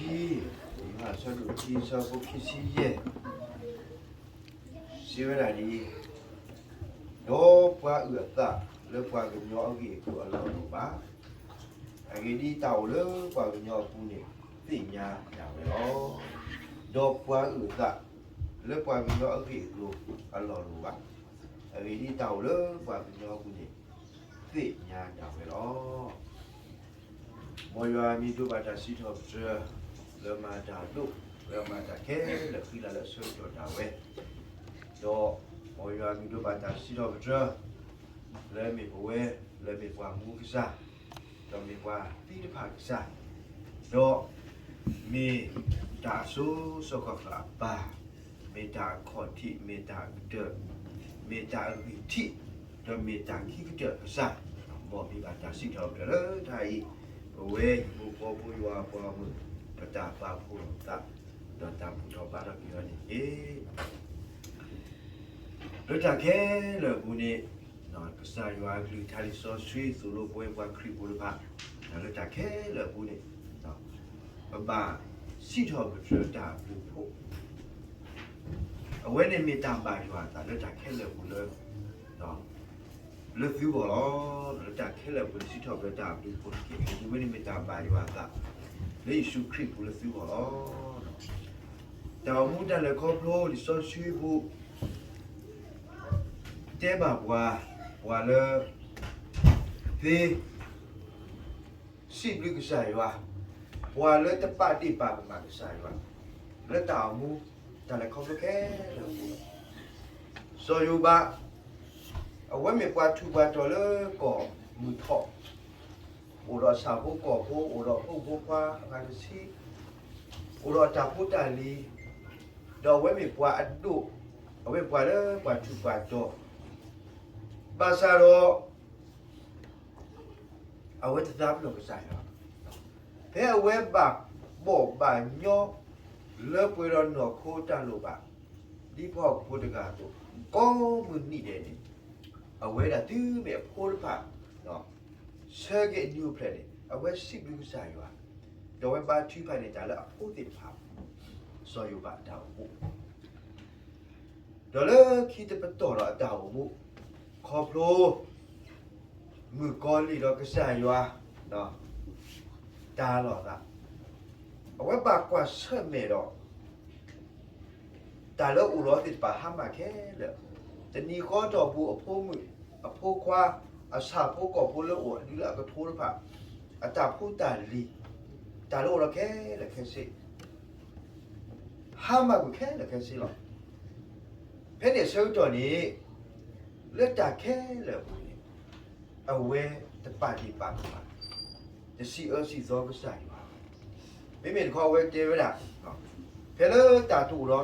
ယိၤဟၣ်အဆၢဒိၣ်ခံ အဆၢဖိခံဆံယဲၢ် စံးဝဲဒၣ်ဒ်အံၤ, ဒီးပှၤအုၣ်အသးလၢပှၤကညီအဂ့ၢ်အကျိၤအလီၢ်တအိၣ်ဘၣ်. အဂ့ၢ်ဒ်အံၤ, တၢ်အိၣ်လၢပှၤကညီအပူၤန့ၣ် သ့ၣ်ညါဒၣ်ဝဲလီၤ. ဒီးပှၤအုၣ်အသးလၢပှၤကညီအဂ့ၢ်အကျိၤအလီၢ်တအိၣ်ဘၣ်. အဂ့ၢ်ဒ်အံၤ, တၢ်အိၣ်လၢပှၤကညီအပူၤန့ၣ် သ့ၣ်ညါဒၣ်ဝဲလီၤ. မ်ယွၤမ့ၢ်ဒိးဘၣ်တၢ်စံးထီၣ်ပတြၢၤ လၢမၤတၢ်အဒိၣ်, လၢမၤတၢ်ခဲလၢာ်ဃံလၤလၢအဆၢကတီၢ်ဒၣ်ဝဲ, ဒီးမ်ယွၤမ့ၢ်ဒိးဘၣ်တၢ်စံးထီၣ်ပတြၢၤ လၢမ့ၢ်ပဝဲ, လၢမ့ၢ်ပှၤမူကစၢ်, ဒီးမ့ၢ်ပှၤသံတဖၣ်ကစၢ်, ဒီးမ့ၢ်တၢ်အစိၤစိၤဃီၤဃီၤအပၢ်, မ့ၢ်တၢ်အခီၣ်ထံး, မ့ၢ်တၢ်အကတၢၢ်, မ့ၢ်တၢ်အဂံၢ်ထံး, ဒီးမ့ၢ်တၢ်ခံကတၢၢ်ကစၢ်, မ်မ့ၢ်ဘၣ်တၢ်စံးထီၣ်ပတြၢၤလၢတၢ်အံၤ, ပဝဲဟံၣ်ဖိဃီဖိယွၤအပှၤဂီၢ်မုၢ် ပတၢ်ပာ်ဖှိၣ်လိာ်သး, ဒီးတၢ်ဘူၣ်ထီၣ်ဘါထီၣ်က့ၤအီၤန့ၣ်တက့ၢ်. လၢတၢ်ခဲလၢာ်အပူၤန့ၣ်, ကစၢ်ယွၤအကလုၢ်ကထါလံာ်စီဆှံသိၣ်လိပဝဲပှၤခရံာ်ဖိတဖၣ်, လၢတၢ်ခဲလၢာ်အပူၤန့ၣ်, ပဘၣ်စံးထီၣ်ပတြၢၤတၢ်ဘျုးဖှိၣ်, အဝဲန့ၣ်မ့ၢ်တၢ်ဘၣ်ယွၤအသးလၢတၢ်ခဲလၢာ်အပူၤလၢ လၢသုဂီၢ်လီၤ. လၢတၢ်ခဲလၢာ်အပူၤန့ၣ် စံးထီၣ်ပတြၢၤတၢ်ဘျုးဖှိၣ်တက့ၢ်. အဝဲန့ၣ်မ့ၢ်တၢ်ဘၣ်ယွၤအသး လၢယ့ၣ်ၡူးခရံာ်အပူၤလၢသုဂီၢ်လီၤ. တၢ်အိၣ်မူတၢ်လဲၤခီဖျိလံာ်စီဆှံပူၤ တဲဘၣ်ပှၤ, ပှၤလၢ သ့ စံးဘျုးကစၢ်ယွၤ, ပှၤလၢတပာ်ဒ့ၣ်ပာ်ကမၣ်ကစၢ်ယွၤ, လၢတၢ်အိၣ်မူ တၢ်လဲၤခီဖျိခဲလၢာ်အပူၤ, စီၤယိၤဘး, အဝဲမ့ၢ်ပှၤထူးပှၤတီၤလၢကီၢ်မုၢ်ထီၣ်, အိၣ်ဒီးဆၣ်ဖိကီၢ်ဖိ, အိၣ်ဒီးဖိမုၣ်ဖိခွါအဂၤတဆံ, အိၣ်ဒီးအတၢ်ဖိတၢ်လံၤ, ဒီးအဝဲမ့ၢ်ပှၤအဒိၣ်, အဝဲမ့ၢ်ပှၤလၢပှၤထူးပှၤတီၤ, ဘၣ်ဆၣ်ဒီး အဝဲတသးပ့ၤနီၣ်ကစၢ်ယွၤဘၣ်. ဖဲအဝဲဘၣ်ဘီၣ်ဘၣ်ညီ လၢပှဲၤဒီးနီၢ်ခိတၢ်လိၣ်ဘၣ် ဒ်ပှၤဟီၣ်ခိၣ်ဖိတဂၤအသိး, ကိးမုၢ်နံၤဒဲးန့ၣ်, အဝဲဒၣ်တုၤမ့ၢ်အဖိတဖၣ် ဆၢက့ၤအနံၤအိၣ်ဖျဲၣ်န့ၣ် အဝဲစံးဘျုးကစၢ်ယွၤ, ဒီးအဝဲဘါထုကဖၣ်န့ၢ်တၢ်လၢအဖိသ့ၣ်တဖၣ်, စီၤယိၤဘးအတၢ်အိၣ်မူ ဒီးလၢခံတပတီၢ်ဒီးအတၢ်အိၣ်မူ ခီဖျိ မုၣ်ကီၤလံၢ်ဒီးကစၢ်ယွၤ တၢ်လီၤသး, အဝဲဘၣ်ကွၢ်ဆၢၣ်မဲာ်ဒီး တၢ်လၢအိၣ်ဒီးသ့ၣ်တဖၣ်ဟါမၢ်ခဲလၢာ်, တနံၤဃီတီၢ်ပူၤအဖိမုၣ်, အဖိခွါ, အဆၣ်ဖိကီၢ်ဖိလၢအိၣ်အဒုလၢအကထိတဖၣ်, အတၢ်ဖိတၢ်လံၤ, တၢ်လၢအိၣ်ဒီးခဲလၢာ်ခဲဆ့ ဟါမၢ်ကွံာ်ခဲလၢာ်ခဲဆ့လီၤ. ဖဲန့ၣ်အဆၢကတီၢ်န့ၣ် လၢတၢ်ခဲလၢာ်အပူၤန့ၣ် အဝဲတပာ်ဒ့ၣ်ပာ်ကမၣ်, တစံးအၢစံးသီကစၢ်ယွၤဘၣ်. မ့မ့ၢ်တခီအဝဲတဲဝဲဒၣ်, ဖဲလၢတၢ်တအိၣ်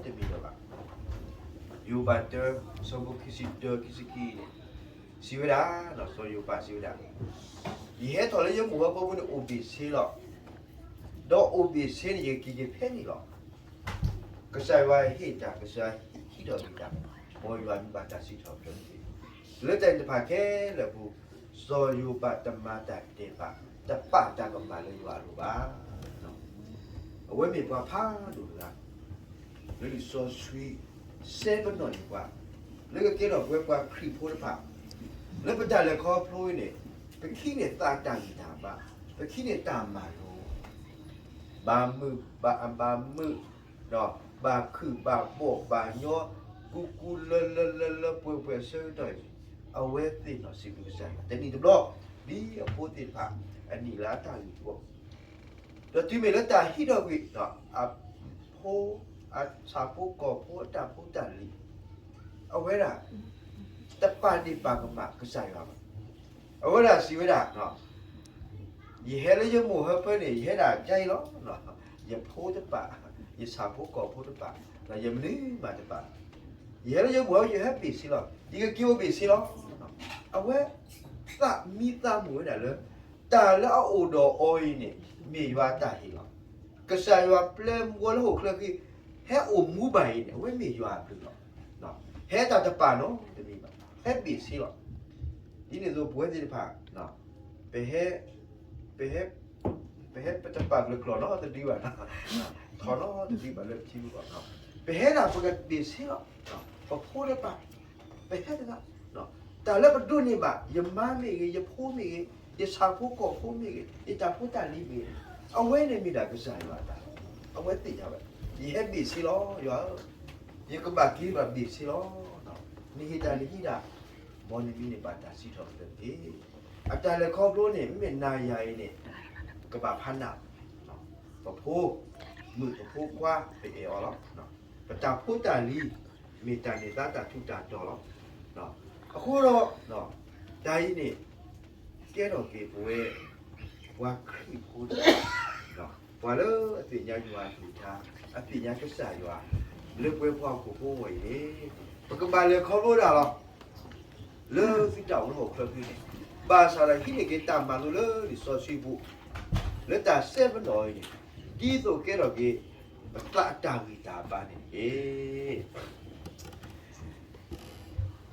ဒီးနီတမံၤလၢၤဘၣ်, ယိၤဘးတၢ အဆၢဖိခံဆံတၢ ခံဆံခံန့ၣ် စံးဝဲဒၣ်, စီၤယိၤဘးစံးဝဲဒၣ်, ယဟဲထီၣ်လၢယမိၢ်ဟၢဖၢပူၤန့ၣ်အိၣ်ဘ့ၣ်ဆ့လီၤ. ဒီးအိၣ်ဘ့ၣ်ဆ့န့ၣ် ယကက့ၤက့ၤဖဲန့ၣ်လီၤ. ကစၢ်ယွၤဟ့ၣ်တၢ်, ကစၢ်ယွၤဟံးထီၣ်က့ၤတၢ်, မ်ယွၤမ့ၢ်ဘၣ်တၢ်စံးထီၣ်ပတြၢၤတက့ၢ်. လၢတၢ်န့ၣ်တဖၣ်ခဲလၢာ်အပူၤ, စီၤယိၤဘးတမၤတၢ်ဒဲးဘး, တပာ်တၢ်ကမၣ်လၢယွၤအလိၤဘၣ်. အဝဲမ့ၢ်ပှၤဖးဒိၣ်တဂၤ လၢလံာ်စီဆှံ စဲပနီၣ်န့ၢ်ပှၤ, လၢကကဲထီၣ်ပဝဲပှၤခရံာ်ဖိတဖၣ်, လၢပတၢ်လဲၤခီဖျိအံၤန့ၣ်, ပခံန့ၢ်သးတၢ်ဂံၢ်တၢ်ဘါ, ပခံန့ၢ်တၢ်မၤလိာ်, ဘၣ်မုာ်ဘၣ်, ဘၣ်မုာ်, ဒီးဘၣ်ခုၣ်ဘၣ်ဘီၣ်ဘၣ်ညီ, ကူကူလၢလၢလၢလၢပှဲၤပှဲၤအဆၢကတီၢ်အံၤ, အဝဲသ့ၣ်နီၣ်စံးဘျုးကစၢ်ယွၤ တနံၣ်တဘျီ, ဒ်အဖိသ့ၣ်တဖၣ် အနံၣ်လၢအတၢ်ဂံၢ်တဘျီ ဒီးတုၤမ့ၢ်လၢတၢ်ဟံးထီၣ်ကွံာ်ဒီးအဖိ, အဆၣ်ဖိကီၢ်ဖိအတၢ်ဖိတၢ်လံၤ, အဝဲဒၣ် တပာ်ဒ့ၣ်ပာ်ကမၣ်ကစၢ်ယွၤဘၣ်. အဝဲဒၣ်စံးဝဲဒၣ်, ယဟဲလၢယမိၢ်ဟၢဖၢန့ၣ် ယဟဲဒၣ်ဒ်အံၤလီၤ. ယဖိတပာ်, ယဆၣ်ဖိကီၢ်ဖိတပာ်, ဒီးယမနုၤမးတပာ်, ယဟဲလၢယမိၢ်ဟၢဖၢ ယဟဲဘ့ၣ်ဆ့လီၤ. ယကက့ၤအိၣ်ဘ့ၣ်ဆ့လီၤ. အဝဲသးမံသးမုာ်ဝဲဒၣ်လၢ တၢ်လၢအအိၣ်ဒီးအီၤအံၤန့ၣ် မ့ၢ်ယွၤအတၢ်ဟ့ၣ်လီၤ. ကစၢ်ယွၤပျဲမူဝဲလၢဟီၣ်ခိၣ်ချၢဃံ, ဟဲအိၣ်မူဘၣ်အံၤန့ၣ် အဝဲမ့ၢ်ယွၤအဘျုးလီၤ. ဟဲတၢ်တပာ်နီတမံၤဘၣ်, ဟဲဘ့ၣ်ဆ့လီၤ. ဒ်န့ၣ်အသိးပဝဲသ့ၣ်တဖၣ်, ပဟဲ, ပဟဲ ပဟဲပတပာ်ဘျုးကျိာ်နီတဒုဘၣ်, ထီနီတဒုဘၣ်လၢပထံပကီၢ်, ပဟဲဒၣ်ပကဘ့ၣ်ဆ့လီၤ, ပဖိလၢပၢ်, ပဟဲတဂၤ, တၢ်လၢပဒိးန့ၢ်ဘၣ် ယမါမ့ၢ်ဂ့ၤ, ယဖိမ့ၢ်ဂ့ၤ, ယဆၣ်ဖိကီၢ်ဖိမ့ၢ်ဂ့ၤ, ယတၢ်ဖိတၢ်လံၤမ့ၢ်ဂ့ၤ, အဝဲန့ၣ်မ့ၢ်ဒၣ်ကစၢ်ယွၤအတၢ်, အဝဲသ့ၣ်ညါဝဲ, ယဟဲဘ့ၣ်ဆ့လီၤ ယွၤဧၢ, ယကဘၣ်က့ၤဘၣ်ဘ့ၣ်ဆ့လီၤ, နဟ့ၣ်တၢ်နဟံးတၢ်, မ်နမံၤန့ၣ်ဘၣ်တၢ်စံးထီၣ်ပတြၢၤတက့ၢ်. အတၢ်လဲၤခီဖျိန့ၣ် မ့ၢ်နၤယၤအံၤန့ၣ် ကဘၣ်ဖးနး, ပဖိမုၣ်ပဖိခွါ ပအဲၣ်အီၤလီၤ. ပတၢ်ဖိတၢ်လံၤ မ့ၢ်တၢ်န့ၢ်သါတၢ်ထူးတၢ်တီၤလီၤ. အဃိဒီး တၢ်အံၤန့ၣ် ကဲထီၣ်က့ၤပဝဲ ပှၤခရံာ်ဖိတဂၤ, ပှၤလၢအသ့ၣ်ညါယွၤအကလုၢ်ကထါ, အသ့ၣ်ညါကစၢ်ယွၤ လၢပဝဲပှၤဟီၣ်ခိၣ်ဖိအဂီၢ်အံၤန့ၣ် ပကဘၣ်လဲၤခီဖျိဒၣ်လီၤ. လၢသုတၢ်အိၣ်လၢဟီၣ်ခိၣ်ချၢဖဲန့ၣ် ဘၣ်ဆၣ်ဒီးဟံးန့ၢ်က့ၤတၢ်မၤလိလၢလံာ်စီဆှံပူၤ လၢတၢ်စဲပနီၣ်အံၤန့ၣ် ဒ်သိးကဲထီၣ်က့ၤ ပသးအတၢ်ဂံၢ်တၢ်ဘါန့ၣ်တက့ၢ်.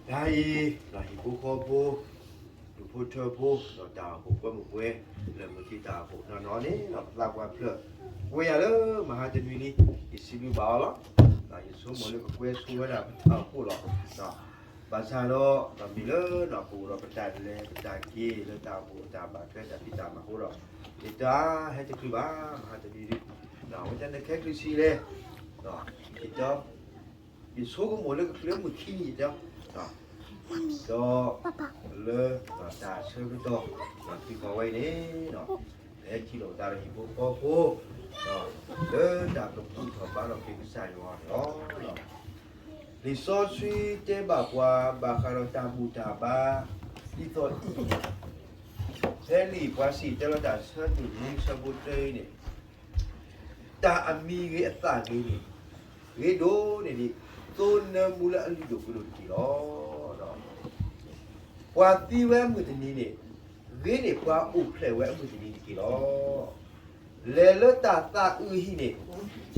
တၢ်အံၤ ဟံၣ်ဖိဃီဖိ ဒူၣ်ဖိထၢဖိ ဒီးတၢ်အိၣ်ဖှိၣ်ပှဲၤမုၣ်ပှဲၤ လၢမုၢ်ခံတၢ်အိၣ်ဖှိၣ်နီၢ်နီၢ်န့ၣ် ပသးပှၢ်ဖျၢၣ် ဝဲယၤလၢမဟါတနံၤလံ ယစံးဘျုးဘၣ်အီၤလီၤ. ယဆိကမိၣ်လၢကကွဲဆိဝဲဒၣ်ပတၢ်အိၣ်ဖှိၣ်လီၤ. ဘၣ်ဆၣ်ဒီး မ့ၢ်လၢပအိၣ်ဒီးပတၢ်လဲၤပတၢ်က့ၤလၢတၢ်အိၣ်ဖှိၣ်တၢ်ဘၣ်ထွဲတၢ်ဖံးတၢ်မၤအဃိဒီး ယတၢ်ဟဲတချုးဘၣ် မဟါတနံၤလံ အဝဲတၢ်န့ၣ်ခဲကလုၢ်ဆံးလဲၣ် ယတၢ် ယဆိကမိၣ်လၢကချုးလၢမုၢ်ခံနံၤယတဲ, ဒီး လၢ တၢ်ဆၢကတီၢ် သုးခီၣ်ဝဲအံၤန့ၣ် ပဟဲထံၣ်လိာ်သးဒီးဟံၣ်ဖိဃီဖိ လၢတၢ်ကဘူၣ်ထီၣ်ဘါထီၣ်က့ၤကစၢ်ယွၤန့ၣ်လီၤ. လံာ်စီဆှံတဲဘၣ်ပှၤဘၣ်ဃးဒီးတၢ်ဘူၣ်တၢ်ဘါ ဒ်သိးအံၤ ဖဲလံာ်ပှၤစံၣ်တဲၤတဲလီၤတၢ်ဆၢဒိၣ်မူဆၢဖိတၢအံၤန့ၣ် တၢ်အမံၤဂ့ၤအသၣ်ဂ့ၤန့ၣ် ဂ့ၤဒိၣ်န့ၢ်ဒံး သိနၢမူလၢအလုၢ်ဒိၣ်ပှ့ၤဒိၣ်တက့ၢ်လီၤ. ပှၤသံဝဲအမုၢ်တနံၤန့ၣ် ဂ့ၤန့ၢ်ပှၤအိၣ်ဖျဲၣ်ဝဲအမုၢ်တနံၤတက့ၢ်လီၤ. လဲၤလၢတၢ်သးအုးအဟံၣ်န့ၣ်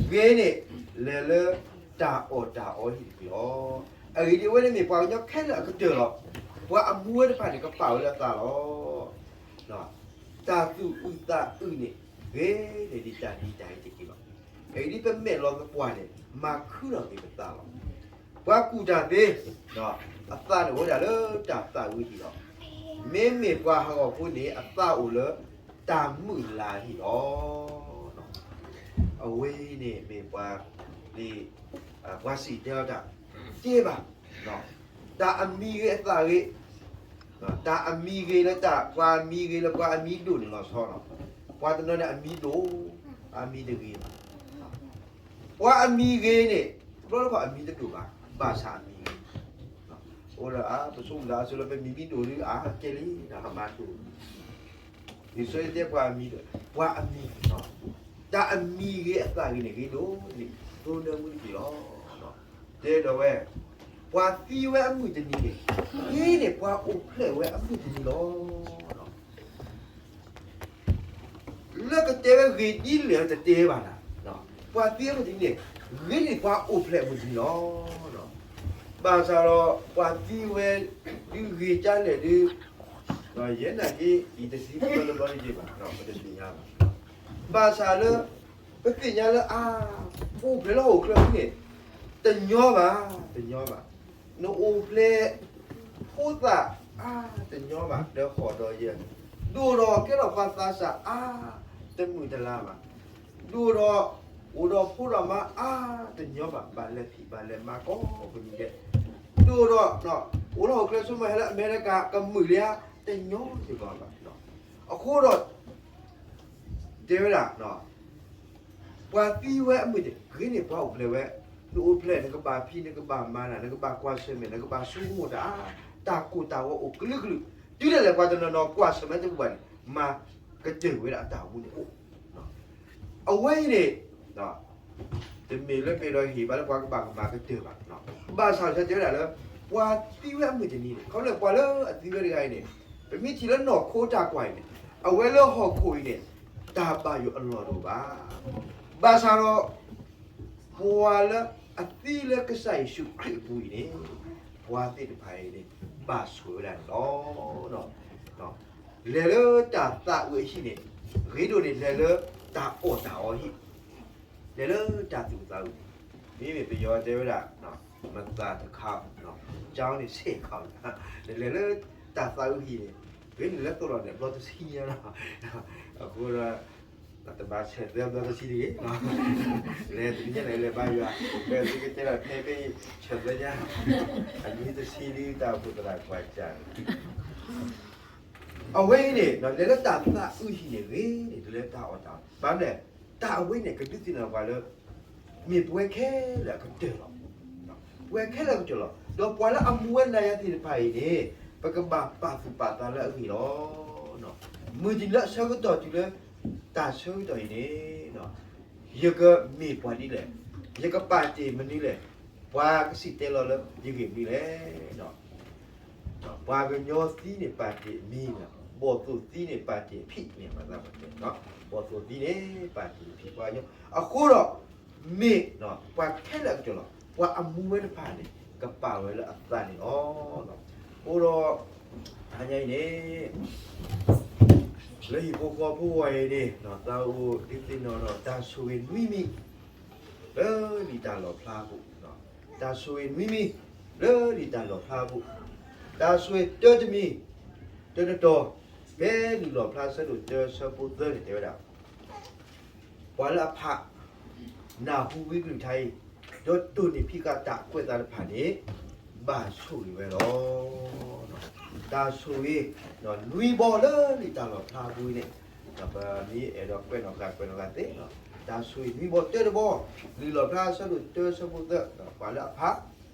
ဂ့ၤန့ၢ် လဲၤလၢတၢ်အီၣ်တၢ်အီဟံၣ်တက့ၢ်လီၤ. အဂ့ၢ်ဒ်အံၤ အဝဲန့ၣ်မ့ၢ်ပှၤကညီခဲလၢာ်အကတၢၢ်လီၤ. ပှၤအမူဝဲတဖၣ်န့ၣ် ကပာ်ဝဲလၢအသးလီၤ. တၢ်သူၣ်အုးသးအုးန့ၣ် ဂ့ၤန့ၢ်ဒံးတၢ်ဒ်တၢ်အံၤတက့ၢ်လီၤ. အဂ့ၢ်ဒ်အံၤ ပမဲာ်လီၤသပှၢ်န့ၣ် မၤခုထီၣ်က့ၤပသးလီၤ. ပှၤကူၣ်တၢ်သ့ အသးန့ၣ်အိၣ်ဝဲဒၣ်လၢတၢ်သးအုးဟံၣ်လီၤ. မ့မ့ၢ်ပှၤဟးဂီၤဖိန့ၣ် အသးအိၣ်လၢတၢ်မုာ်လၤဟံၣ်လီၤ. အဝဲအံၤန့ၣ်မ့ၢ်ပှၤလံ ပှၤစံၣ်တဲၤတဲလီၤတၢ် တဲဘၣ် တၢ်အမံၤဂ့ၤအသၣ်ဂ့ၤ, တၢ်အမံၤဂ့ၤလၢတၢ် ပှၤအမံၤဂ့ၤလၢပှၤအမံၤဒိၣ်န့ၣ်လီၤဆီလီၤ. ပှၤတနီၤန့ၣ်အမံၤဒိၣ်, အမံၤတဂ့ၤဘၣ်. ပှၤအမံၤဂ့ၤန့ၣ် တဘျီတခီၣ်အမံၤတဒိၣ်ဘၣ်, ဘၣ်ဆၣ်အမံၤဂ့ၤ. အိၣ်ဒီးအါ ပဆိကမိၣ်လၢအဆိလၢပမံၤမံၤဒိၣ်လံ အါကဲလံ တၢ်ကမၤဒိၣ် လံာ်စီဆှံတဲပှၤအမံၤ, ပှၤအမံၤ, တၢ်အမံၤဂ့ၤအသၣ်ဂ့ၤန့ၣ်ဂ့ၤဒိၣ်န့ၢ် သိနၢမူတက့ၢ်လီၤ. တဲဒီးဝဲ, ပှၤသံဝဲအမုၢ်တနံၤန့ၣ် ဂ့ၤန့ၢ်ပှၤအိၣ်ဖျဲၣ်ဝဲအမုၢ်တနံၤလီၤ. လၢကတဲဝဲဂ့ၤဒ်လဲၣ်တတဲဘၣ်နၤ, ပှၤသံဝဲအမုၢ်တနံၤန့ၣ် ဂ့ၤန့ၢ်ပှၤအိၣ်ဖျဲၣ်အမုၢ်တနံၤလီၤ. ဘၣ်ဆၣ်ဒီး ပှၤသံဝဲ ဒုးဂ့ၤကါလဲၣ်ဒုး, ယဲနာ်က့ ယတသံပှၤတဘျီတက့ၢ်ဘၣ်, ပတသ့ၣ်ညါဘၣ်. ဘၣ်ဆၣ်လၢ ပသ့ၣ်ညါလၢအါ ပအိၣ်ဖျဲၣ်လၢဟီၣ်ခိၣ်ချၢန့ၣ် တညီဘၣ်, တညီဘၣ်. နအိၣ်ဖျဲၣ်ဖိသၣ်အါ တညီဘၣ် ဒီးဟီၣ်ဒီးယၢၤ, ဒိၣ်ဒီးကဲထီၣ်ပှၤသးစၢ်အါ တမုာ်တလၤဘၣ်. ဒိၣ်ဒီး အိၣ်ဒီးဖိဒီးမါအါ တညီဘၣ် ဘၣ်လဲၤဖံးဘၣ်လဲၤမၤကိးပူၤဒဲး, ဒိၣ်ဒီး အိၣ်လၢဟီၣ်ခိၣ်ချၢဆိကမိၣ်ဟဲလၢအမဲရကၤ ကမုာ်လံဧါ တညီစ့ၢ်ကီးဘၣ်. အဃိဒီး တဲဝဲဒၣ် ပှၤသံဝဲအမုၢ်န့ၣ် ဂ့ၤန့ၢ်ပှၤအိၣ်ဖျဲၣ်ဝဲ, နအိၣ်ဖျဲၣ် နကဘၣ်ဖံး နကဘၣ်မၤနၤ နကဘၣ်ကွၢ်ဆၢၣ်မဲာ် နကဘၣ်ဆိကမိၣ်တၢ်အါ, တၢ်ကိၢ်တၢ်ဂီၤအိၣ်ကလုာ်ကလုာ်, တုၤဒၣ်လဲာ်ပှၤတနီၤနီၤကွၢ်ဆၢၣ်မဲာ်တဘူၣ်ဘၣ်န့ၣ် မၤကတၢၢ်ဝဲဒၣ်အတၢ်အိၣ်မူန့ၣ်အိၣ်. အဝဲအံၤန့ၣ် တမ့ၢ်လၢပအဲၣ်ဒိးဟ့ၣ်ဘၣ်လၢပှၤကဘၣ်ကမၤကတၢၢ်ဘၣ်. ဘၣ်ဆၣ်တဲဝဲဒၣ်လၢ ပှၤသံဝဲအမုၢ်တနံၤန့ၣ် ခီဖျိလၢပှၤလၢအသံဝဲတဂၤအံၤန့ၣ် ပမ့ၢ်ထံၣ်လၢနီၢ်ခိတၢ်ကွၢ်အံၤန့ၣ် အဝဲလၢဟီၣ်ခိၣ်အံၤန့ၣ် တၢ်ဘၣ်ယိၣ်အလီၢ်တအိၣ်ဘၣ်. ဘၣ်ဆၣ်ဒီး ပှၤလၢအသံလၢကစၢ်ယ့ၣ်ၡူးခရံာ်အပူၤအံၤန့ၣ် ပှၤသ့ၣ်တဖၣ်အံၤန့ၣ် ဘၣ်ဆိၣ်ဝဲဒၣ်န့ၣ်လီၤ. လဲၤလၢတၢ်သးအုးအဟံၣ်န့ၣ် ဂ့ၤဒိၣ်န့ၣ်လဲၤလၢတၢ်အီၣ်တၢ်အီဟံၣ်, လဲၤလၢတၢ်သူၣ်အုးသးအုး, မ့မ့ၢ်ပယီၤတဲဝဲဒၣ် မသးတခါ, ကျောင်းနေဆဲးခါ, လဲၤလၢတၢ်သးအုးဟံၣ်န့ၣ်, ဂ့ၤန့ၣ်လၢသိးလီၤန့ၣ် ဘျီတဆံညါလီၤ. အဃိဒီး တဘၣ်ဆဲးသၢဘျီတဆံတဂ့ၤ, လဲၤတနံၤညါန့ၣ် လဲၤဘါယွၤ, ဖဲသုကတဲဒၣ်ဖဲဖဲအံၤ ဆဲးသၢညါ, အနွံတဆံဒ်တၢ်အိၣ်ဖှိၣ်သရၣ်ကွၢ်စၢ်န့ၣ် အဝဲအံၤန့ၣ် လဲၤလၢတၢ်သးအုးဟံၣ်န့ၣ်ဂ့ၤန့ၣ် တုၤလၢတၢ်အီၣ်တၢ်အီ, ဘၣ်မနုၤလဲၣ်, တၢ်အဝဲန့ၣ် ကဒုးသ့ၣ်နီၣ်ပှၤလၢ မ့ၢ်ပဝဲခဲလၢာ်အကတၢၢ်လီၤ. ပဝဲခဲလၢာ်အကတၢၢ်လီၤ. ဒီးပှၤလၢအမူဝဲနၤယၤသ့ၣ်တဖၣ်အံၤန့ၣ် ပကဘၣ်ပာ်သူၣ်ပာ်သးလၢအဂ့ၢ်လီၤ. မုၢ်တနံၤလၢအဆၢကတီၢ်တုၤလၢ တၢ်ဆၢကတီၢ်အံၤန့ၣ် ယကမ့ၢ်ပှၤဒ်လဲၣ်, ယကပာ်တ့ၢ်မနုၤလဲၣ်, ပှၤကစံၣ်တဲၤတဲလီၤလၢယဂ့ၢ်မနုၤလဲၣ်. ပှၤကညီသံန့ၣ်ပာ်တ့ၢ်အမံၤ, ဘီၣ်သိၣ်သံန့ၣ်ပာ်တ့ၢ်အဖံး, မ့ၢ်ပှၤသးပှၢ်တဲ, ဘီၣ်သိၣ်သံန့ၣ်ပာ်တ့ၢ်အဖံး, ပှၤကညီ, အဃိဒီး မ့ၢ်ပှၤခဲလၢာ်အကတၢၢ်လီၤ. ပှၤအမူဝဲတဖၣ်န့ၣ် ကပာ်ဝဲလၢအသးန့ၣ်လီၤ. အဃိဒီး တဟါညါအံၤန့ၣ် လၢဟံၣ်ဖိဃီဖိဝဲအံၤန့ၣ် သးအိၣ်ဒုးသ့ၣ်နီၣ်ဒီးတၢ်ဆိၣ်ဂ့ၤနွံမံၤ လၢလံာ်တၢ်လီၣ်ဖျါအပူၤ, တၢ်ဆိၣ်ဂ့ၤနွံမံၤ လၢလံာ်တၢ်လီၣ်ဖျါအပူၤ, တၢ်ဆိၣ်ဂ့ၤတၢတမံၤ, တၢတတီၤ, ဖဲလံာ်လီၣ်ဖျါအဆၢဒိၣ်တၢအဆၢဖိသၢန့ၣ် တဲဝဲဒၣ် ပှၤလၢအဖး နၢ်ဟူဝံကလုၢ်ကထါအံၤ, ဒီးတိၢ်န့ၢ်ဖံးဃာ်တၢ်ကွဲးသးတဖၣ်န့ၣ် ဘၣ်ဆိၣ်ဂ့ၤဝဲလီၤ. တၢ်ဆိၣ်ဂ့ၤ နွံဘီလၢလံာ်တၢ်လီၣ်ဖျါအပူၤန့ၣ် ပမ့ၢ်အဲၣ်ဒိးကွဲးနီၣ်ဃာ် ကွဲးနီၣ်ဃာ်သ့, တၢ်ဆိၣ်ဂ့ၤနွံဘီ, တၢတဘီ, လံာ်လီၣ်ဖျါအဆၢဒိၣ်တၢအဆၢဖိသၢ, ပှၤလၢအဖး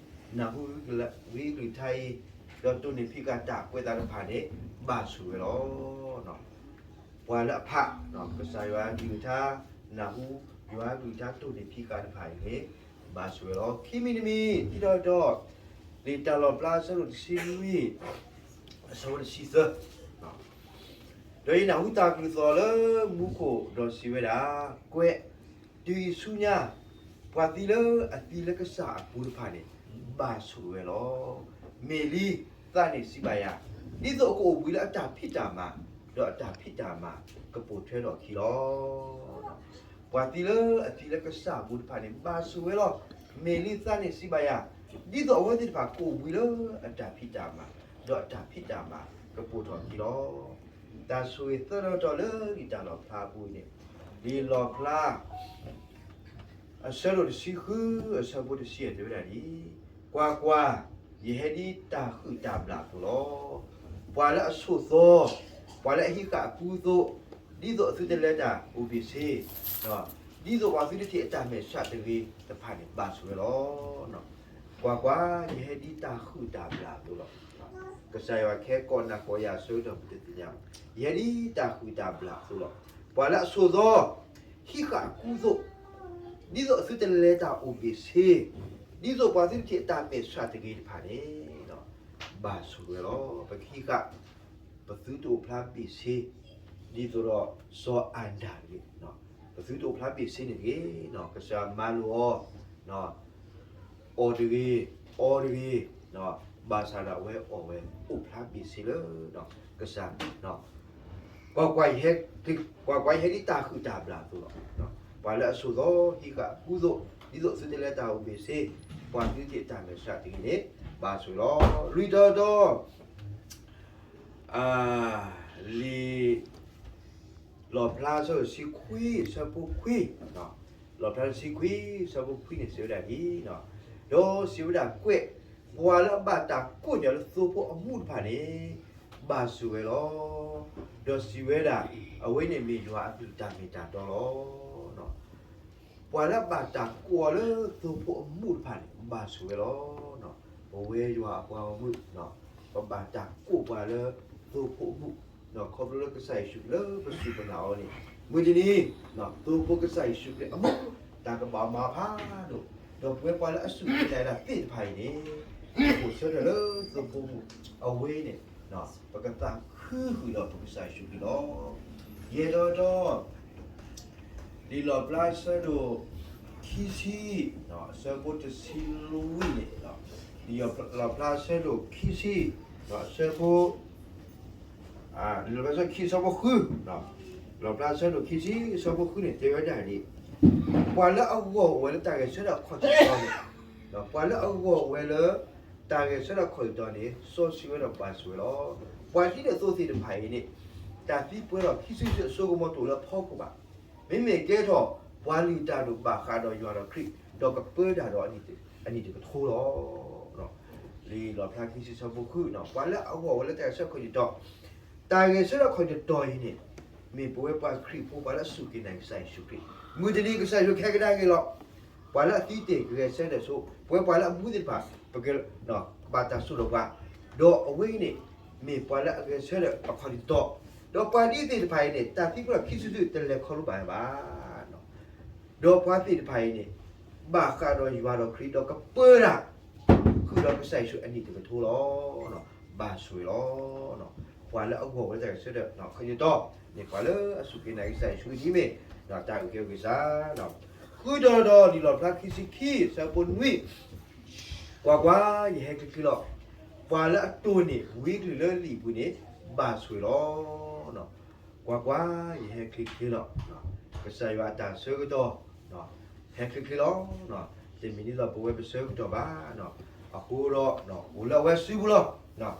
နၢ်ဟူဝံကလုၢ်ကထါအံၤ, ဒီးတိၢ်န့ၢ်ဖံးဃာ်တၢ်ကွဲးသးတဖၣ်န့ၣ် ဘၣ်ဆိၣ်ဂ့ၤဝဲလီၤ. ပှၤလၢအဖး ကစၢ်ယွၤကလုၢ်ကထါ, နၢ်ဟူယွၤကလုၢ်ကထါ တိၢ်န့ၢ်ဖံးဃာ်တဖၣ်အံၤန့ၣ် ဘၣ်ဆိၣ်ဂ့ၤလီၤ. ခံမံၤတမံၤ ဒ်သိးဒီး လံာ်တၢ်လီၣ်ဖျါအဆၢဒိၣ်တဆံလွံၢ် အဆၢဖိတဆံသၢ, ဒီးယနၢ်ဟူတၢ်ကလုၢ်သီၣ်လၢမူခိၣ်ဒီးစံးဝဲဒၣ်, ကွဲး, တုၤအံၤဆူညါ ပှၤသံလၢအသံလၢကစၢ်အပူၤတဖၣ်န့ၣ် ဘၣ်ဆိၣ်ဂ့ၤဝဲလီၤ. မ့ၢ်လံသးန့ၣ်စံးဘၣ်ယၤ, ဒ်သိးအကအိၣ်ဘှံးလၢအတၢ်ဖံးတၢ်မၤ, ဒီးအတၢ်ဖံးတၢ်မၤကပိာ်ထွဲထီၣ်အခံလီၤ. ပှၤသံလၢအသံလၢကစၢ်အပူၤတဖၣ်န့ၣ် ဘၣ်ဆိၣ်ဝဲလီၤ. မ့ၢ်လံသးန့ၣ်စံးဘၣ်ယၤ, ဒ်သိးအဝဲသ့ၣ်တဖၣ်ကအိၣ်ဘှံးလၢအတၢ်ဖံးတၢ်မၤ, ဒီးအတၢ်ဖံးတၢ်မၤကပိာ်ထွဲထီၣ်အခံလီၤ. တၢ်ဆိၣ်ဂ့ၤသၢတီၤတီၤလၢလံာ်တၢ်လီၣ်ဖျါအပူၤအံၤန့ၣ်, လံာ်လီၣ်ဖျါ အဆၢဒိၣ်တဆံဃု အဆၢဖိတဆံယဲၢ်တဲဝဲဒၣ်ဒ်အံၤ, ကွၢ်ကွၢ်, ယဟဲဒ်တၢ်ဟုၣ်တၢ်ဘျၣ်အသိးလီၤ. ပှၤလၢအဆိၣ်သီ, ပှၤလၢအဟံးဃာ်အကူအသိး, ဒ်သိးအသုတလဲၤတၢ်အိၣ်ဘ့ၣ်ဆ့, ဒ်သိးပှၤသုတထံၣ်အတၢ်မဲာ်ဆှးတဂ့ၤတဖၣ်န့ၣ် ဘၣ်ဆိၣ်ဝဲလီၤ. ကွၢ်ကွၢ်, ယဟဲဒ်တၢ်ဟုၣ်တၢ်ဘျၣ်အသိးလီၤ. ကစၢ်ယွၤကဟဲကိးနၤကိးယၤအဆၢကတီၢ် ပတသ့ၣ်ညါဘၣ်. ယဟဲဒ်တၢ်ဟုၣ်တၢ်ဘျၣ်အသိးလီၤ. ပှၤလၢအဆိၣ်သီ, ဟံးဃာ်အကူအသိး, ဒ်သိးအသုတလဲၤတၢ်အိၣ်ဘ့ၣ်ဆ့, ဒ်သိးပှၤသုတထံၣ်အတၢ်မဲာ်ဆှးတဂ့ၤတဖၣ်န့ၣ်, ဘၣ်ဆိၣ်ဝဲလီၤ. ပကဟံးဃာ် ပသုတအိၣ်ဖျါဘ့ၣ်ဆ့, ဒ်သိးဒီးစီၤအၤဒၣ်တဂ့ၤ, ပသုတအိၣ်ဖျါဘ့ၣ်ဆ့န့ၣ်တဂ့ၤ, ကစၢ်မၤလိာ်အီၤ အီၣ်တဂ့ၤ, အီတဂ့ၤ, ဘၣ်ဆၣ်ဒီးအဝဲအီၣ်ဝဲအိၣ်ဖျါဘ့ၣ်ဆ့လၢကစၢ်, ကွၢ်ကွၢ်, ကွၢ်ကွၢ်, ယဟဲဒ်တၢ်ဟုၣ်တၢ်ဘျၣ်အသိးလီၤ. ပှၤလၢအဆိၣ်သီဟံးဃာ်အကူအသိး, ဒ်သိးသုတလဲၤတၢ်အိၣ်ဘ့ၣ်ဆ့, ပှၤသုတထံၣ်အတၢ်မဲာ်ဆှးတဂ့ၤန့ၣ် ဘၣ်ဆိၣ်လီၤ. လွံၢ်တီၤတီၤ လံာ် လီၣ်ဖျါအဆၢဒိၣ်တဆံခွံ အဆၢဖိခွံ, လီၣ်ဖျါတဆံခွံ အဆၢဖိခွံန့ၣ် စံးဝဲဒၣ်ဒ်အံၤ, ဒီးစံးဝဲဒၣ်ကွဲး, ပှၤလၢအဘၣ်တၢ်ကိးန့ၢ်အီၤလၢသိဖိအမူးတဖၣ်န့ၣ် ဘၣ်ဆိၣ်ဝဲလီၤ. ဒီးစံးဝဲဒၣ်, အဝဲန့ၣ်မ့ၢ်ယွၤအကလုၢ်တၢ်မ့ၢ်တၢ်တီလီၤ. ပှၤလၢအဘၣ်တၢ်ကိးအီၤလၢသိဖိအမူးတဖၣ်န့ၣ် ဘၣ်ဆိၣ်ဝဲလီၤ. ပဝဲယွၤအပှၤဂီၢ်မုၢ်, ပဘၣ်တၢ်ကိးပှၤလၢသိဖိအမူး, ခီဖျိလၢကစၢ်ယ့ၣ်ၡူးခရံာ်လၢပစူၢ်ပနာ်အီၤန့ၣ်, မုၢ်တနံၤ သိဖိကစၢ်ယ့ၣ်ၡူးခရံာ်အမူး တၢ်ကဘၣ်မၤဖးဒိၣ်, ဒီးပဝဲပှၤလၢအစူၢ်က့ၤနာ်က့ၤတၢ်သ့ၣ်တဖၣ်အံၤန့ၣ်, အိၣ်ဆၢထၢၣ်လၢသိဖိအမူး, အဝဲအံၤန့ၣ် ပကသးခုဃုာ်ဒီးပကစၢ်ယ့ၣ်ၡူးခရံာ်လီၤ. ယဲၢ်တီၤတီၤ လံာ်လီၣ်ဖျါအဆၢဒိၣ်ခံဆံ, အဆၢဖိတဆံလွံၢ်န့ၣ်, လံာ်လီၣ်ဖျါအဆၢဒိၣ်ခံဆံ, အဆၢဖိ, လံာ်လီၣ်ဖျါအဆၢခံ အဆၢဖိဃု, လီၣ်ဖျါအဆၢဒိၣ်ခံဆံ အဆၢဖိဃုန့ၣ် တဲဝဲဒၣ်ဒ်အံၤ, ပှၤလၢအဂီၢ်အိၣ်ဝဲလၢတၢ်ဂဲၤဆၢထၢၣ်ခီၣ်ထံးတီၤန့ၣ်, ပှၤလၢအဂီၢ်အိၣ်ဝဲလၢ တၢ်ဂဲၤဆၢထၢၣ်ခီၣ်ထံးတီၤန့ၣ် စီဆှံဝဲဒီးဘၣ်ဆိၣ်ဝဲလီၤ. ပှၤဒ်န့ၣ်အသိးသ့ၣ်တဖၣ်အံၤန့ၣ် တၢ်သံကွၢ်ထီၣ်ခံစုတစုအစိကမီၤတအိၣ်လၢအဖီခိၣ်ဘၣ်. မ့မ့ၢ်ကဲထီၣ် ပှၤလုၢ်တၢ်ဒိၣ်ဘၣ်ဃးဒီးယွၤဒီးခရံာ် ဒီးကပၢတၢ်ဒီးအနံၣ်တကထိလီၤ. လံာ်လီၣ်ဖျါခံဆံ အဆၢဖိဃု, ပှၤလၢအဂီၢ်အိၣ်ဝဲလၢတၢ်ဂဲၤဆၢထၢၣ်ခီၣ်ထံးတီၤ, တၢ်ဂဲၤဆၢထၢၣ်ခီၣ်ထံးတီၤအံၤန့ၣ် မ့ၢ်ပဝဲပှၤခရံာ်ဖိ ပှၤလၢအစူၢ်က့ၤနာ်က့ၤကစၢ်ယ့ၣ်ၡူးခရံာ်, မုၢ်တနံၤကစၢ်ယ့ၣ်ၡူးခီကဒါက့ၤလီၤ. ပှၤလၢအသံတ့ၢ်ကဂဲၤဆၢထၢၣ်ဆိ, ပဝဲပှၤလၢအမူသ့ၣ်တဖၣ် ပကဘၣ်တၢ်စိၣ်ဒီးပှၤ, ဒီးအဝဲအံၤန့ၣ် မ့ၢ်ပှၤလၢအဂဲၤဆၢထၢၣ်အခီၣ်ထံးတီၤ, ဒီးပှၤဒ်သ့ၣ်တဖၣ်အံၤန့ၣ် တၢ်သံကွၢ်ထီၣ်ခံစုတစုတလဲၤခီဖျိဘၣ်ဝဲဘၣ်. ဒီးပှၤသ့ၣ်တဖၣ်အံၤန့ၣ် ဘၣ်ဃးဒီးယွၤဒီးခရံာ်ဒီးကပၢတၢ် ဃုာ်ဒီးကစၢ်ယ့ၣ်ၡူးအနံၣ်တကထိလီၤ. ဘၣ်ဆိၣ်ဂ့ၤလီၤ. ပှၤလၢအဂီၢ်ဝဲလၢတၢ်ဂဲၤဆၢထၢၣ်ခီၣ်ထံးတီၤန့ၣ် ပှၤလၢအစူၢ်က့ၤနာ်က့ၤကစၢ်ယ့ၣ်ၡူးခရံာ်ဒ်မ့ၢ် တၢ်အုၣ်က့ၤခီၣ်က့ၤကစၢ်, ဃုာ်ဒီးဒီးလံာ်လီၣ်ဖျါခံဆံခံ အဆၢဖိနွံ, ကွၢ်ကွၢ်, ယဟဲချ့ချ့လီၤ. ပှၤလၢအတိၢ်န့ၢ်ဝံအကလုၢ်လၢလံာ်အပူၤန့ၣ် ဘၣ်ဆိၣ်ဂ့ၤလီၤ. ကွၢ်ကွၢ်, ယဟဲချ့ချ့လီၤ. ကစၢ်ယွၤအတၢ်ဆၢကတီၢ် ဟဲချ့ချ့လီၤ. တမ့ၢ်ဒ်သိးပဝဲပဆၢကတီၢ်ဘၣ်. အဃိဒီး အိၣ်လၢအဝဲစုပူၤလီၤ.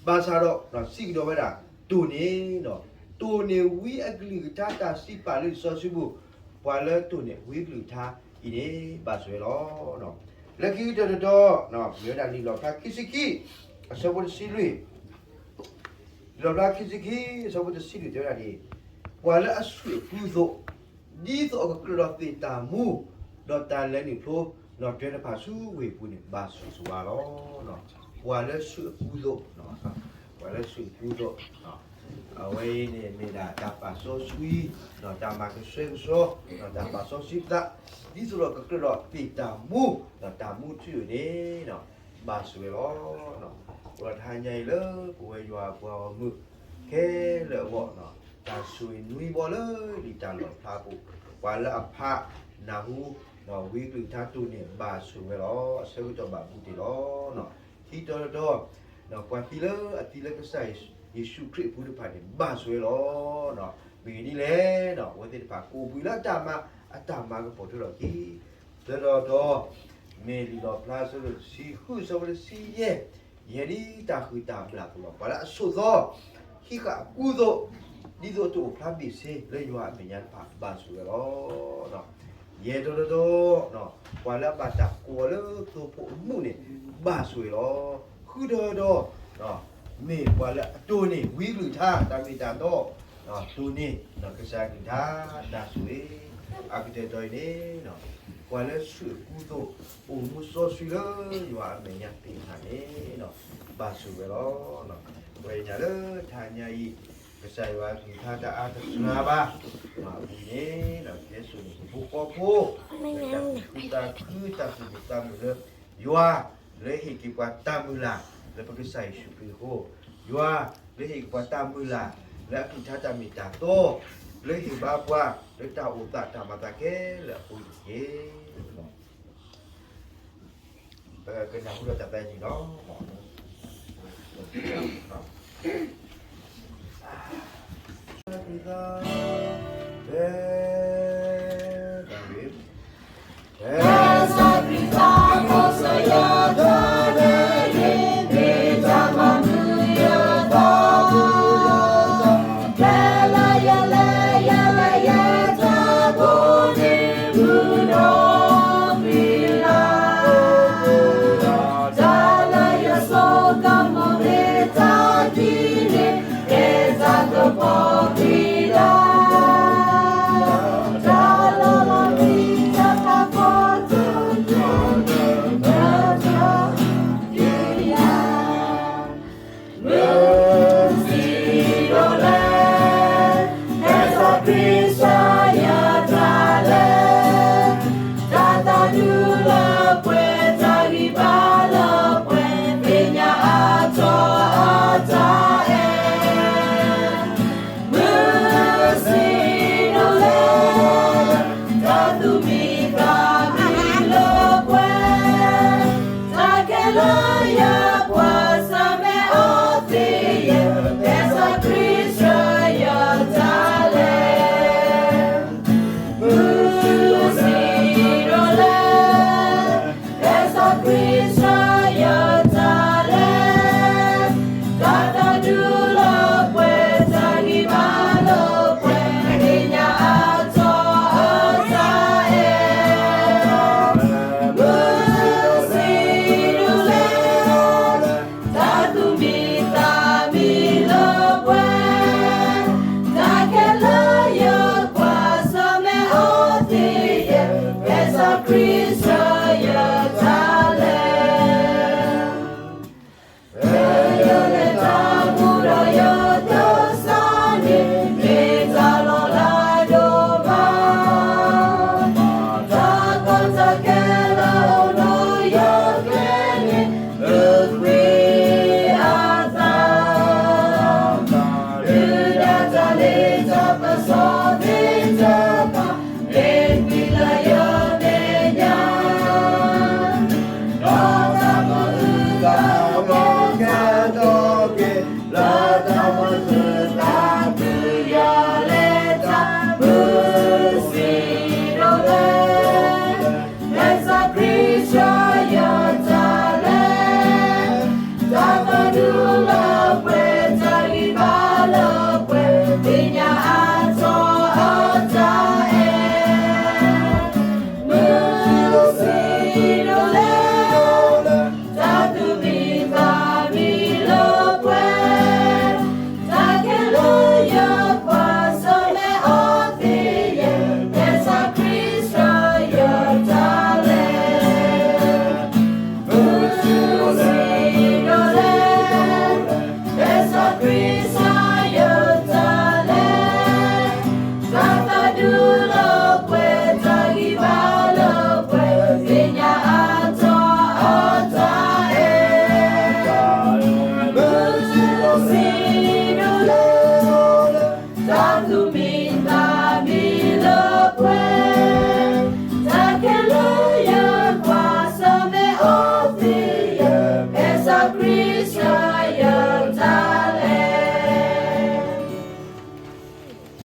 ဘၣ်ဆၣ်ဒီး စံးကဒီးဝဲဒၣ် တိၢ်န့ၢ်, တိၢ်န့ၢ်ဝံအကလုၢ်ကထါတၢ်စံးပာ်လၢလံာ်စီဆှံပူၤ, ပှၤလၢတိၢ်န့ၢ်ဝံအကလုၢ်ကထါအံၤန့ၣ် ဘၣ်ဆိၣ်ဂ့ၤလီၤ. လၢခံကတၢၢ်တတီၤ မ့ၢ်ဝဲဒၣ်လံာ်လီၣ်ဖျါခံဆံခံ အဆၢဖိတဆံလွံၢ် လီၣ်ဖျါခံဆံခံ အဆၢဖိတဆံလွံၢ် တဲဝဲဒၣ်ဒ်အံၤ, ပှၤလၢအဆူၣ်အကူသိး ဒ်သိးအကကြၢးဒီးသ့ၣ်တၢ်မူ ဒီးတၢ်လဲၤနုာ်ဖျိ နီၣ်တြဲၤတဖၣ်ဆူဝ့ၢ်ပူၤန့ၣ် ဘၣ်ဆိၣ်ဂ့ၤဝဲလီၤ. ပှၤလၢဆူၣ်အကူသိး, ပှၤလၢဆူၣ်အကူသိး, အဝဲအံၤန့ၣ်မ့ၢ်ဒၣ်တၢ်ပာ်စီဆှံ, တၢ်မၤကဆှဲကဆှီ, တၢ်ပာ်စီဆှံသး, ဒ်သိးဒီးကကြၢးဒီးသ့ၣ်တၢ်မူ, တၢ်မူထူယိာ်န့ၣ် ဘၣ်ဆိၣ်ဂ့ၤလီၤ. အိၣ်ဒီးတဟါညါအံၤလၢပဝဲယွၤအပှၤဂီၢ်မုၢ် ခဲလၢာ်အဂီၢ်, တၢ်ဆိၣ်ဂ့ၤနွံဘီလၢလံာ်တၢ်လီၣ်ဖျါပူၤ, ပှၤလၢအဖးနၢ်ဟူ ဝံအကလုၢ်ကထါတိၢ်န့ၢ် ဘၣ်ဆိၣ်ဂ့ၤဝဲလီၤ. အဆၢကတီၢ်ဘၣ်ဘူးတ့ၢ်လီၤ. ခံတီၤတတီၤ, ပှၤသံလၢအသံလၢကစၢ်ယ့ၣ်ၡူးခရံာ်အပူၤတဖၣ်န့ၣ် ဘၣ်ဆိၣ်ဂ့ၤလီၤ. မ့ၢ်ဂ့ၤဒ်လဲၣ်, အဝဲသ့ၣ်တဖၣ်ကအိၣ်ဘှံးလၢအတၢ်မၤ, အတၢ်မၤကပီၤထူလီၤက့ၤ သၢတီၤတတီၤ, မ့ၢ်လံာ်လီၣ်ဖျါအဆၢဒိၣ်တဆံဃု အဆၢဖိတဆံယဲၢ်, ယဲဒ်တၢ်ဟုၣ်တၢ်ဘျၣ်အသိးလီၤ. ပှၤလၢအဆိးသီ ဟံးဃာ်အကူသိး, ဒ်သိးတအိၣ်ဖျါဘ့ၣ်ဆ့လၢယွၤအမဲာ်ညါတဖၣ် ဘၣ်ဆိၣ်ဂ့ၤလီၤ. ယဲၢ်တီၤတတီၤ, ပှၤလၢအဘၣ်တၢ်ကိးအီၤလၢသိဖိအမုၣ်န့ၣ် ဘၣ်ဆိၣ်ဂ့ၤလီၤ. ဃုတီၤတတီၤ, မ့ၢ်ပှၤလၢအတိၢ်န့ၢ်ဝံအကလုၢ်ကထါ တၢ်မ့ၢ်တၢ်တီ, တိၢ်န့ၢ်ကစၢ်အကလုၢ်ကထါ တၢ်ဆိၣ်ဂ့ၤ, အကတၢၢ်တီၤအံၤန့ၣ် ပှၤလၢဆူၣ်အကူသိး အိၣ်မူစီဆှံလၢယွၤအမဲာ်ညါသ့ၣ်တဖၣ်န့ၣ် ဘၣ်ဆိၣ်ဂ့ၤလီၤ. ပဝဲညါလၢတဟါညါအံၤ ကစၢ်ယွၤအကလုၢ်ကထါတအါတစှၤဘၣ်, အပူၤန့ၣ် ကဟဲစိာ်န့ၢ်ဟံၣ်ဖိဃီဖိ လၢတၢ်သူၣ်ခုသးခု တၢ်သူၣ်မုာ်သးမုာ်လၢ ယွၤလၢဟ့ၣ်က့ၤပှၤတၢ်မုၢ်လၢ် လၢပကစၢ်ယ့ၣ်ၡူးခရံာ်အဃိ, ယွၤလၢဟ့ၣ်က့ၤပှၤတၢ်မုၢ်လၢ် လၢအကလုၢ်ကထါတၢ်မ့ၢ်တၢ်တီ, လၢဟ့ၣ်ဘါပှၤ လၢတၢ်အိၣ်သးတၢ်မၤသးခဲလၢာ်အဃိန့ၣ်တက့ၢ်. ပကနၢ်ဟူဒီးတၢ်သးဝံၣ်လီၤ.